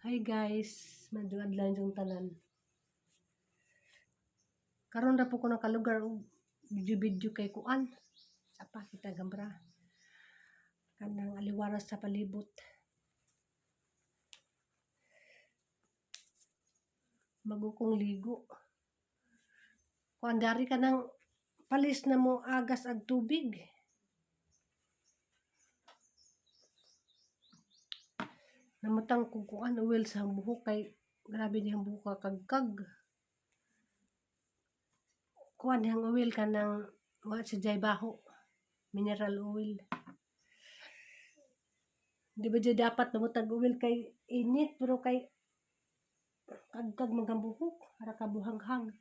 Hi guys, maayong adlaw inyong tanan. Karon ra po ko nakalugar og video-video kay kuan. Sa pa kita gambra. Kanang aliwaras sa palibot. Bago kong ligo. Kuan dari ka nang palis na mo agas ag tubig. Namutang ko kuan oil sa buhok kay grabe niyang buhok kagkag. Kuan niyang oil kanang wa sa jay baho. Mineral oil. Di ba jud dapat namutag oil kay init pero kay kagkag man ang buhok para ka buhanghang.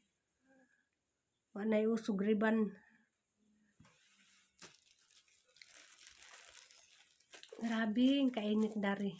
Wa nay usog riban. Grabe ang kainit dari.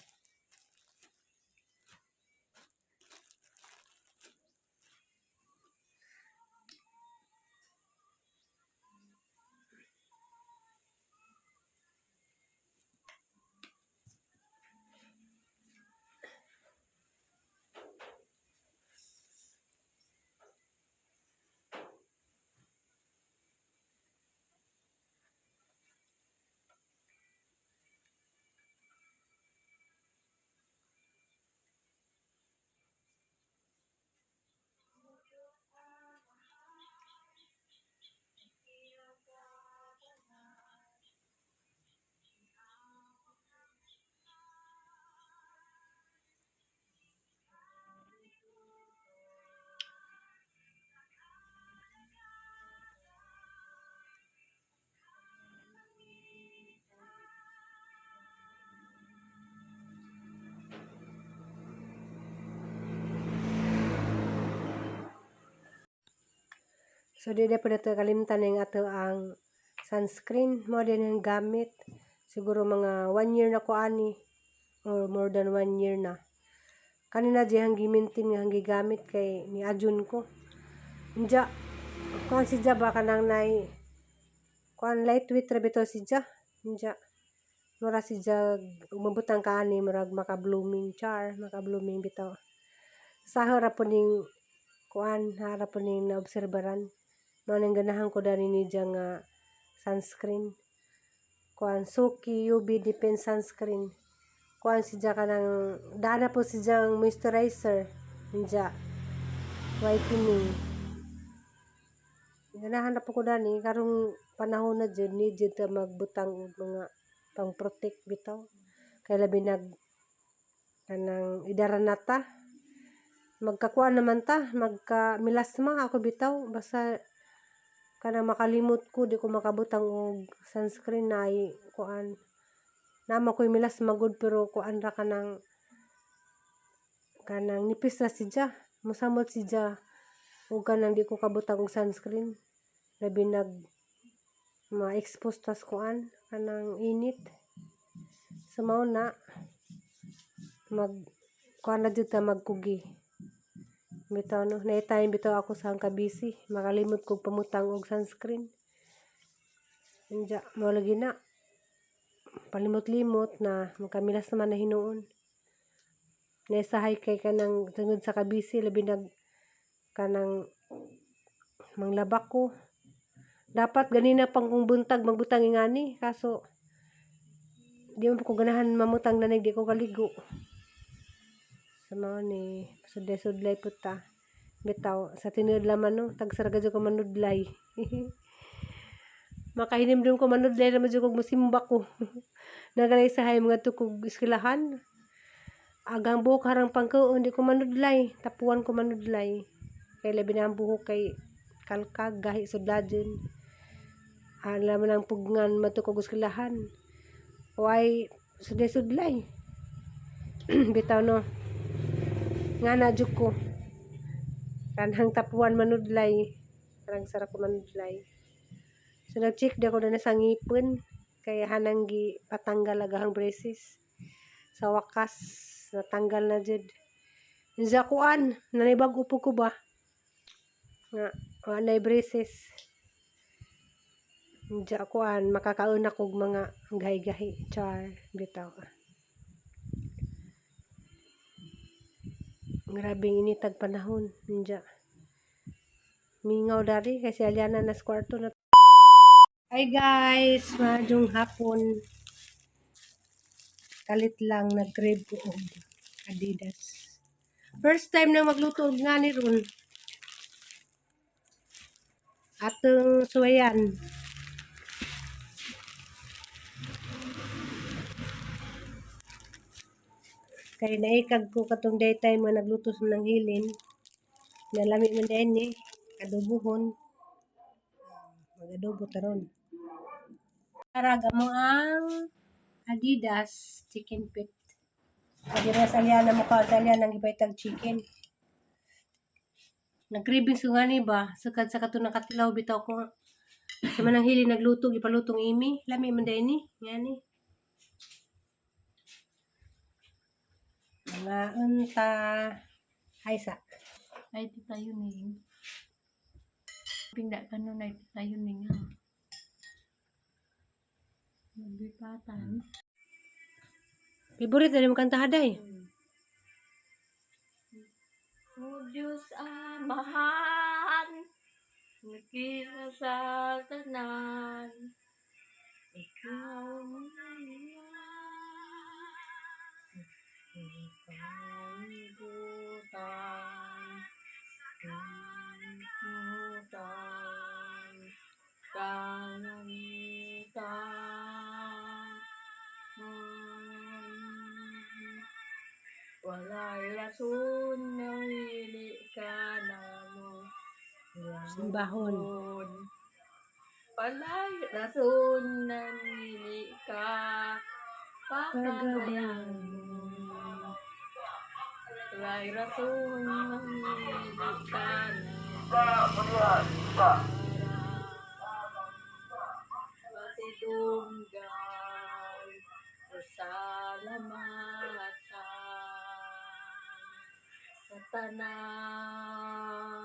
So di na po nato kalimtan ang ato ang sunscreen. Mo din ang gamit. Siguro mga 1 year na ko ani or more than 1 year na. Kanina di ang gimintin nga ang gigamit kay ni Ajun ko. Inja, kuan si Ja ba kanang nay kuan lightweight ra bitaw si Ja. Inja. Mura si Ja umabutang kaani murag maka-blooming char, maka-blooming bitaw. Saho ra po ning kuan, hara po ning naobserbaran. Mao nang ganahan ko dani ni Ja nga sunscreen. Kuan Suki UV Defense Sunscreen. Kuan si Ja kanang dana po si Jang moisturizer. Inja whitening. Ganahan na po ko dani karong panahon na jud ni jud ta magbutang og mga pang-protect bitaw. Kay labi nag kanang idaran na ta. Magkakuan naman ta, magka melasma ako bitaw basta kanang makalimot ko di ko makabutang og sunscreen na kuan. Nama ko'y melasma gud pero kuan ra kanang kanang nipis ra si Ja. Mosamot si Ja ug kanang di ko kabutang og sunscreen. Labi nag ma-expose tas kuan kanang init. So mao na mag kuan na jud ta magkugi. Bitaw no, naay time bitaw ako sa kabisi, makalimot kog pamutang og sunscreen. Inja, mao lagi na. Palimot-limot na makamilas naman na hinuon. Naisahay kay kanang tungod sa kabisi labi nag kanang manglabak ko. Dapat ganina pang kong buntag magbutang ingani kaso di man ko ganahan mamutang nanig di ko kaligo. Sa mao ni sudlay-sudlay pud ta. Bitaw sa tinuod laman no, tagsara jud ko manudlay. Makahinimdum ko manudlay ra man jud kog mosimba ko. Nagalay sahay mga tukog eskwelahan. Agang buhok harang pangkuon di ko manudlay, tapuan ko manudlay. Kay labi na ang buhok kay kalkag gahi sudladyon. Alam man ang pugngan matukog eskwelahan. Way sudlay-sudlay. Bitaw no. Nga na jud ko. Kanang tapuan manudlay. Kanang sara ko manudlay. So nag-check di ako na sa ngipon. Kaya hanang gi patanggal agahang braces. Sa wakas natanggal na jud. Sa kuan nanibag upo ko ba? Nga wa nay braces. Diya kuan makakaon ako og mga gahi-gahi char bitaw. Grabeng initag panahon. Ninja. Mingaw dari kasi Aliana nas kwarto na. Hi guys, maayong hapon. Kalit lang, nag-crave ko og Adidas. First time na magluto og nga ni ron. Atong suwayan. Kay naikag ko katong daytime nga nagluto sa ng hilin. Nalami man din ni adobohon. Mag-adobo taron. Karag mo ang Adidas chicken feet. Adidas Aliana mo ka Aliana ang gipahitag chicken. Nag-cravings ko nga ni ba? Sukad sa katong nakatilaw bitaw ko. Sa manang hili nagluto gipalutong imi. Lami man din ni. Nga ni. Mga unta. Ay sa. Ay, ti tayo ning. Pinda ka nun, ay ti tayo ning ha. Nabipatan. Favorite na mo kanta haday. O Diyos Amahan, nakita sa tanan, ikaw ang kalibutan, kalibutan, kalangitan. Walay rason na hili ka na mo. Simbahon. Walay rason na hili ka. Pagabayan mo. Walay rason na hili ka na. Patidunggan Pasalamatan sa tanan.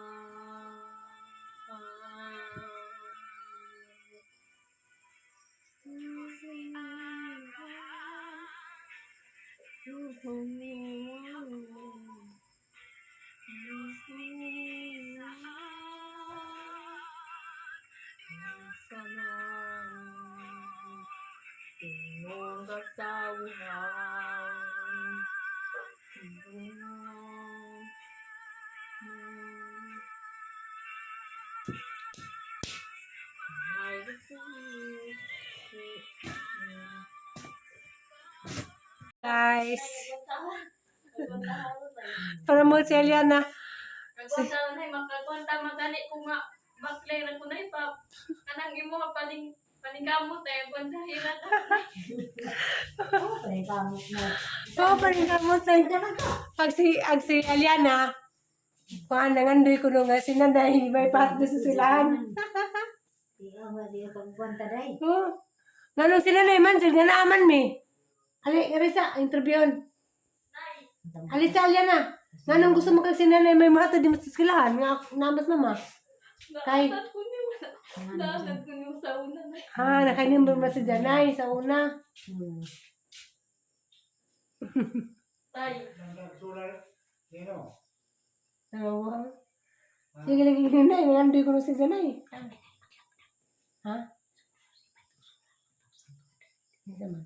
Imong katawhan. Guys. Para mo si Eliana. Kagwanta na makakwanta magani ko nga baklay ra ko na ipa kanang imo paling palingkamot ay kwanta hila ta. Oh, parang mo sa pag si ag si Eliana. Kuan nangandoy ko no nga si Nanay may patdo sa silahan. Oh. Nganong si Nanay man jud nga naaman mi. Ali, Arisa, interviewn. Alisa, Eliana. Nganong gusto mo kag si Nanay may matod di mo sa silahan nga namas mama. Kay- Naanad ko niyo. Naanad ko niyo sa una na. Ha, nakanim ba si Janay sa una? Tay. Dalawa. Sige lagi nanay, nangandoy ko no si Janay. Ha? Isa man.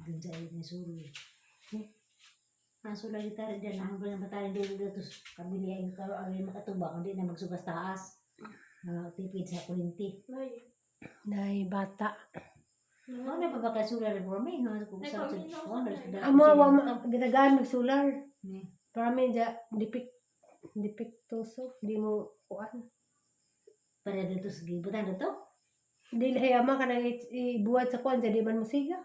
Dun sa inyo suro. Ang sula gitara dyan, ang hanggang batali dulo dito, kabili ay karo ang makatuba, kundi na magsugas taas. Tipid sa kurinti. Nay. Nay, bata. Ano na pa ba kay sula reforme? No, kung sa Ay, sa Amo, wa ma gitagaan magsular. Para mi ja dipik dipiktoso, di mo kuan. Para dito sa gibutan dito. Di lahiyama ka nang ibuhat sa kuan, di man mo siga.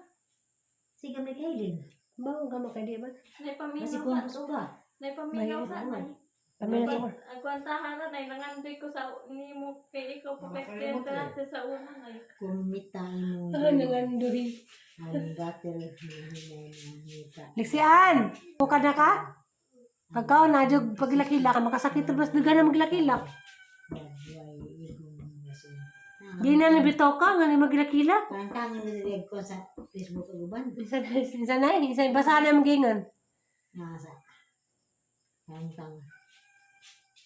Sige may kailin. Bawo ka mo kay di man. Nay Kasi paminaw kung sa. suga. Nay paminaw sa nay. Kami na sa Ang kwantahan na nangandoy ko sa nimo kay ikaw po kay kliyente sa una nay. Kung mita mo. Ah, nangandoy. Ang butter mita. Liksian! Buka na ka? Pagkaon na, jug paglakilak, makasakit ang bas duga na maglakilak. Di na nabitaw ka, nga ni maglakilak. Parang tangan na sila ko sa Facebook uban. Isa na, isa na, isa basa na magingan. Nasa. Tangtang.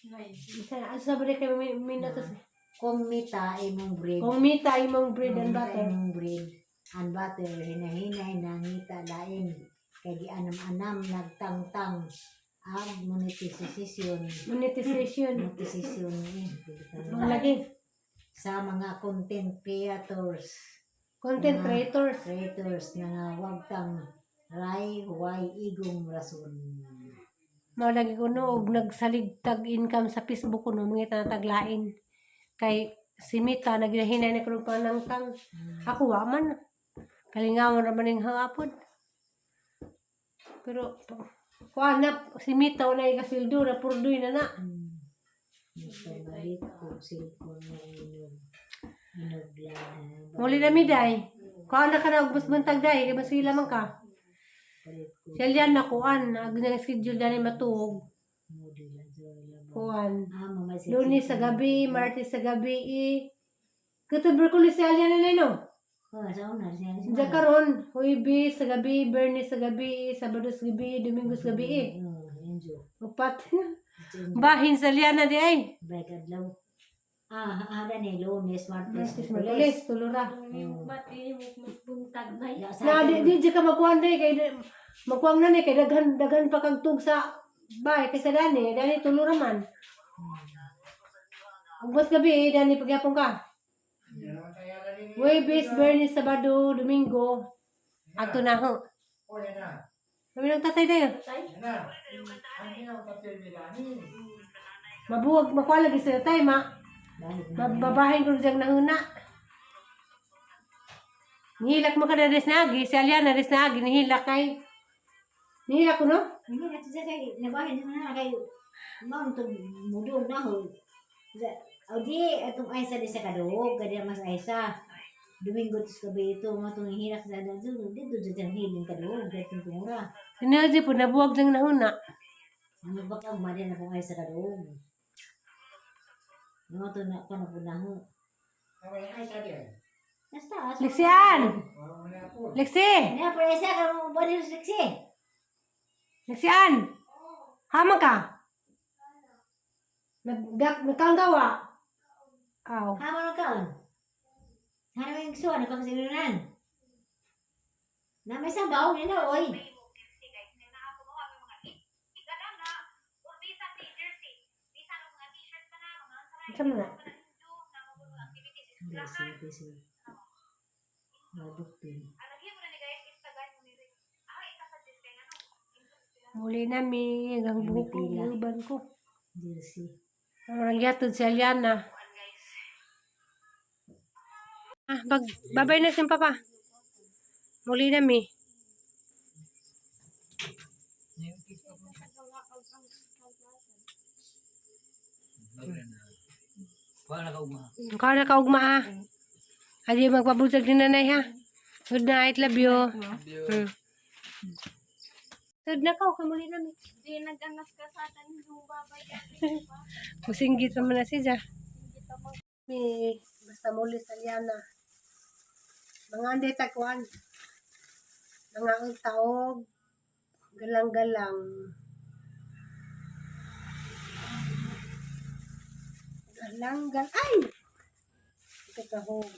Nay. Isa asa ba kay minatos? Kung mita imong bread. Kung mita imong bread and Kung mita butter. imong bread and butter hinahinay nangita lain kay gianam-anam nagtangtang ag monetization Monetization. monetization eh, Mga lagi. sa mga content creators Content Mga creators. creators na nga wagtang ray way igong rason. Mao lagi ko no og nagsaligtag income sa Facebook ko no mga taglain. Kay si Mita naghinay na kuno panangtang. Ako wa man. Kalingawan ra man ning hangapod. Pero kuan na si Mita wala kasildo na purdoy na na. Nagpamalit ko cellphone mo inog inog lang. Muli na mi day. Kuan na ka na og buntag day kay masila man ka. Palit ko Siya liyan na kuan ag nang schedule dani matuog. model lang sa labaw. Kuan. Ah, mamay sa Lunes sa gabi, Martes sa gabi eh. Kato Berkulis si Alian na no. Oh, sa una siya. Diyan karon, Huwebes sa gabi, Bernes sa gabi, Sabado sa gabi, Domingo sa gabi eh. Oh, enjo. Upat. Bahin sa Liana di ay. Break adlaw. Ah, ah, gani Lunes, Martes, Martes, Merkulis, tulura. Mati mo buntag nay. Ya, Na di di di ka magkuhan day kay magkuhan na ni kay daghan daghan pa kag tug sa bay kaysa dani, dani tulura man. Ug gabi eh, dani pagyapon ka. Huwebes, Bernes, Sabado, Domingo. Adto na ho. Kami ng tatay dayo. Tay. Mabuwag makuha lagi sa tatay ma. Dahil na. Mababahin ko diyang nahuna. Nihilak mo ka na res na agi. Si Aliana res na agi. Nihilak kay. Nihilak ko no? Hindi na siya kay nabahin na na kayo. Ma'am to mudong na ho. O di atong Aisa di sa kaduog kadi mas Aisa. Domingo tis gabi ito mo itong hirak sa dito dito dito hiling kaduog dito tumura. Tinawag po nabuwag diyang nahuna. Ano ba ka mali na kung Aisa kaduog. Mo to na ko na po na ho. Nasta asa. Lexian! Lexi! Ano po Aisa ka mo ba dito sa liksi? Lexian! Haman ka! Nagdak, nagkanggawa! Aw. Hamo na kaon. Hamo yung suwa na kang sinunan. Na may sabaw nila oy. Saan mo na? Busy, busy. Mabuktin. Muli na mi. Hanggang buhok ko. Pila. Uban ko. Jersey. Ang gyatod si Aliana. Ah, bag, babay na siyang papa. Muli na mi. Wala ka ugma. Ikaw na kaugma ah. Adi magpabutag ni nanay ha. Good night, love you. Hmm. Good na ka, okay muli na mi. Di nag-angas ka sa atin yung babay. Musinggit naman na siya. Mi, basta muli sa Liana. Mga anday tagkuan. Mga ang taog. Galang-galang. Galang-galang. Ay! Ito kahog.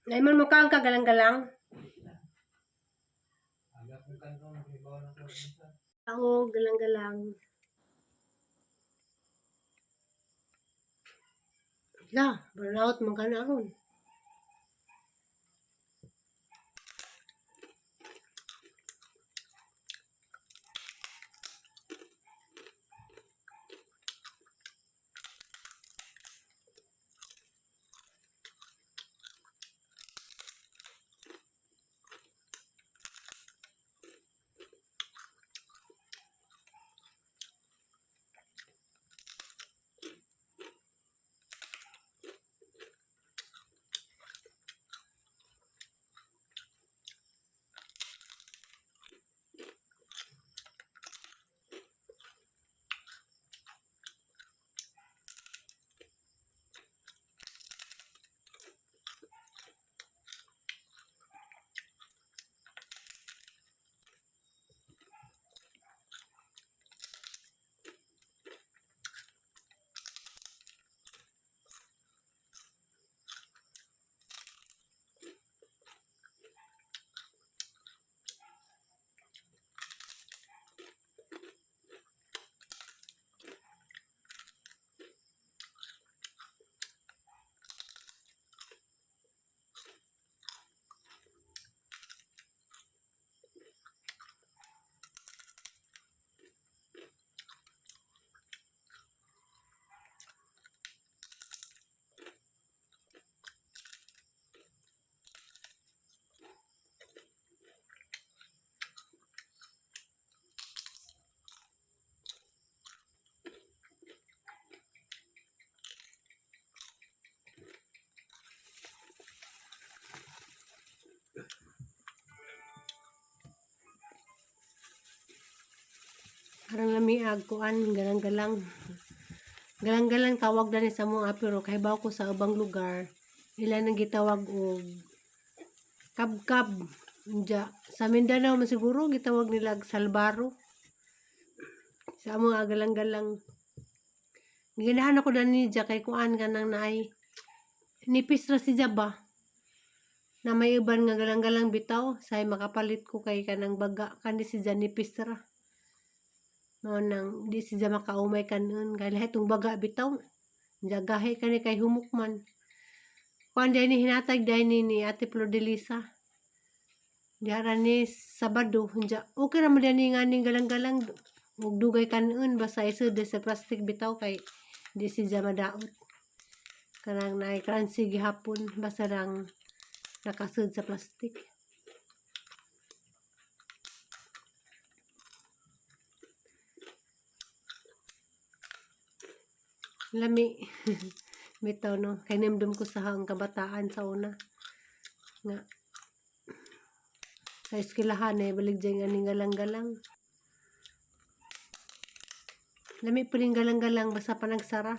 Naiman mo ka ang kagalang-galang? Ako, galang-galang. La, burnout man ka na ron. Arang lamiag kuan galang-galang. Galang-galang tawag dani sa mga, pero kahibaw ko sa ubang lugar ila nang gitawag og kabkab. Unja sa Mindanao man siguro gitawag nila og salbaro. Sa among galang-galang. Ginahan ako dani dya kay kuan kanang naay nipis ra si ba na may uban nga galang-galang bitaw say makapalit ko kay kanang baga kani si dya nipis ra. Mao nang di siya makaumay kanon kay lahi tong baga bitaw. Jagahe kani kay humok man. Kuan dai ni hinatag dai ni Ate Flor de Lisa. Diara ni Sabado unja. Okay ra man dai ni nga ning galang-galang ug dugay kanon basta isod sa plastic bitaw kay di siya madaot. Kanang naay crunchy gihapon basta lang nakasud sa plastic. Lami. Bitaw no, kay nimdum ko sa ang kabataan sa una. Nga sa eskwelahan eh, balik dyan aning galang-galang. Lami po rin galang-galang basta pa nagsara.